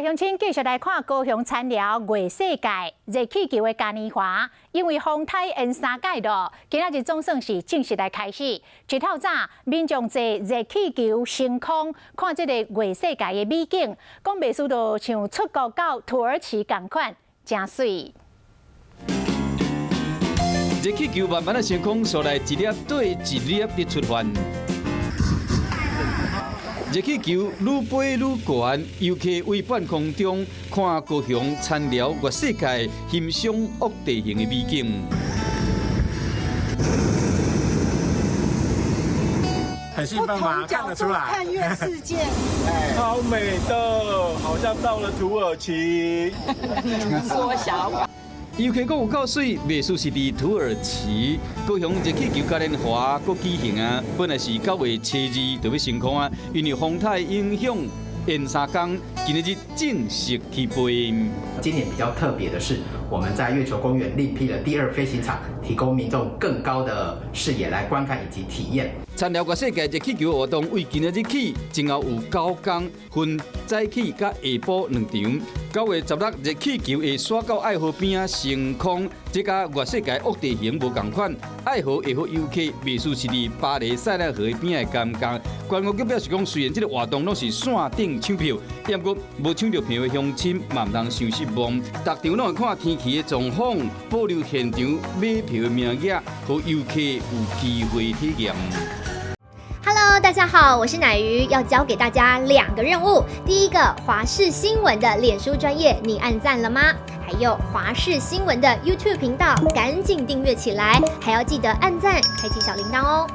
鄉親繼續來看高雄田寮月世界熱氣球的嘉年華，因為風颱延三擺咯，今仔日總算是正式來開始。一透早，民眾坐熱氣球升空，看這個月世界的美景，講袂輸就像出國到土耳其仝款，誠媠。熱氣球慢慢的升空，紲來一粒綴一粒的出發。熱氣球愈飛愈懸，遊客位半空中看高雄田寮月世界，欣賞惡地形的美景。很興奮嗎？看得出來。看月世界，超美的，好像到了土耳其。縮小。遊客講有夠媠，袂輸是佇土耳其。高雄熱氣球嘉年華閣舉行啊！本來是9月初2就欲升空啊，因為風颱影響延三工，今仔日正式起飛。今年比較特別的是，我們在月球公園另闢了第二飛行場，提供民眾更高的視野來觀看以及體驗。田寮月世界熱氣球活動為今仔日起，前後有9工，分早起佮下晡兩場。9月16，熱氣球會徙到愛河邊仔升空，這佮月世界惡地形無仝款。愛河會予遊客袂輸是佇巴黎塞納河邊的感覺。觀光局表示講，雖然這個活動攏是線頂搶票，毋過無搶著票的鄉親嘛毋通傷失望。逐場攏會看天氣的狀況，保留現場買票的名額，予遊客有機會體驗。 Hello，大家好，我是乃瑜，要交給大家兩個任務。第一個，華視新聞的臉書專頁，你按讚了嗎？還有華視新聞的 YouTube 頻道，趕緊訂閱起來，還要記得按讚，開啟小鈴鐺哦。